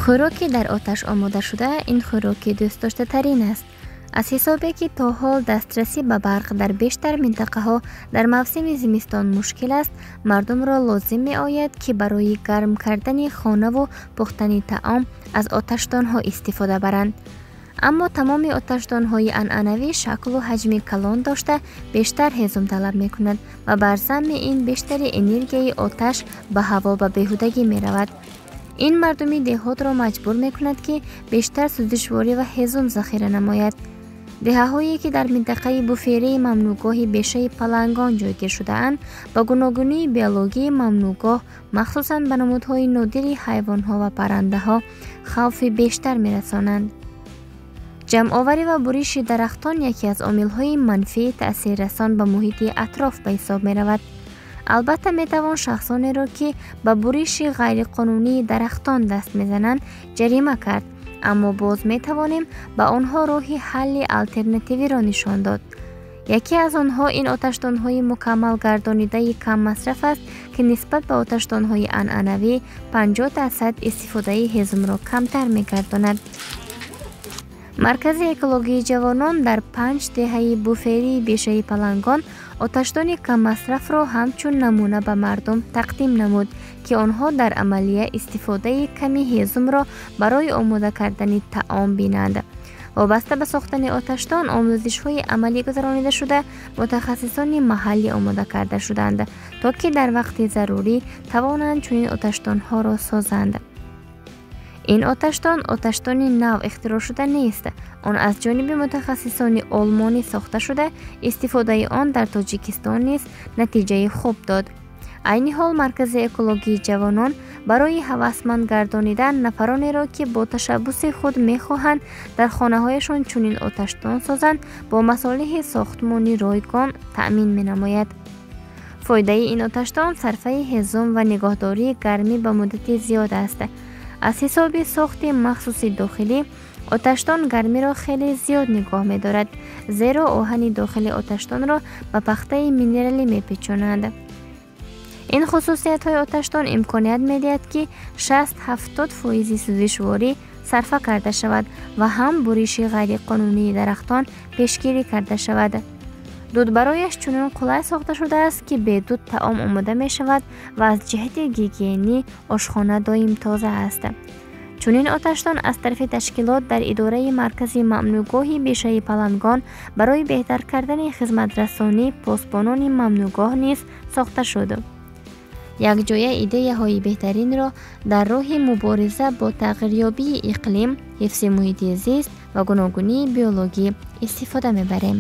Хӯроки дар оташ омодашуда ин хӯроки дӯстдоштатарин аст. Аз ҳисобе ки то ҳол дастрасӣ ба барқ дар бештар минтақаҳо дар мавсими зимистон мушкил аст, мардумро лозим меояд, ки барои гарм кардани хонаву пухтани таом аз оташдонҳо истифода баранд. Аммо тамоми оташдонҳои анъанавӣ шаклу ҳаҷми калон дошта, бештар ҳезум талаб мекунад ва бар замми ин бештари энергияи оташ ба ҳаво ба беҳудагӣ меравад. Ин мардуми деҳотро маҷбур мекунад, ки бештар сӯзишворӣ ва ҳезум захира намояд. Деҳаҳое, ки дар минтақаи буферии мамнӯъгоҳи бешаи палангон ҷойгир шудаанд, ба гуногунии биологии мамнӯъгоҳ, махсусан ба намудҳои нодири ҳайвонҳо ва паррандаҳо хавфи бештар мерасонанд. Ҷамъоварӣ ва буриши дарахтон яке аз омилҳои манфии таъсиррасон ба муҳити атроф ба ҳисоб меравад. Албатта, метавон шахсонеро, ки ба буриши ғайриқонунии дарахтон даст мезананд, ҷарима кард, аммо боз метавонем ба онҳо роҳи ҳалли алтернативиро нишон дод. Яке аз онҳо ин оташдонҳои мукаммалгардонидаи каммасраф аст, ки нисбат ба оташдонҳои анъанавӣ 50% истифодаи ҳезумро камтар мегардонад. Маркази экологии ҷавонон дар 5 деҳаи буферии бешаи палангон оташдони каммасрафро ҳамчун намуна ба мардум тақдим намуд, ки онҳо дар амалия истифодаи ками ҳезумро барои омода кардани таом бинанд. Вобаста ба сохтани оташдон омӯзишҳои амалӣ гузаронида шуда, мутахассисони маҳаллӣ омода карда шуданд, то ки дар вақти зарурӣ тавонанд чунин оташдонҳоро созанд. Ин оташдон оташдони нав ихтироъшуда нест. Он аз ҷониби мутахассисони олмонӣ сохта шуда, истифодаи он дар Тоҷикистон низ натиҷаи хуб дод. Айни ҳол Маркази экологии ҷавонон барои ҳавасманд гардонидан нафаронеро, ки бо ташаббуси худ мехоҳанд дар хонаҳояшон чунин оташдон созанд, бо масолеҳи сохтмонӣ ройгон таъмин менамояд. Фоидаи ин оташдон сарфаи ҳезум ва нигоҳдории гармӣ ба муддати зиёд аст. Аз ҳисоби сохти махсуси дохилӣ оташдон гармиро хеле зиёд нигоҳ медорад, зеро оҳани дохили оташдонро ба пахтаи минералӣ мепечонанд. Ин хусусиятҳои оташдон имконият медиҳад, ки 60-70% сӯзишворӣ сарфа карда шавад ва ҳам буриши ғайриқонунии дарахтон пешгирӣ карда шавад. Дудбарояш чунин қулай сохта шудааст, ки бе дуд таом омода мешавад ва аз ҷиҳати гигиенӣ ошхона доим тоза аст. Чунин оташдон аз тарафи ташкилот дар идораи маркази мамнӯъгоҳи бешаи палангон барои беҳтар кардани хизматрасонӣ посбонони мамнӯъгоҳ низ сохта шуд. Якҷоя идеяҳои беҳтаринро дар роҳи мубориза бо тағйирёбии иқлим, ҳифзи муҳити зист ва гуногунии биологӣ истифода мебарем.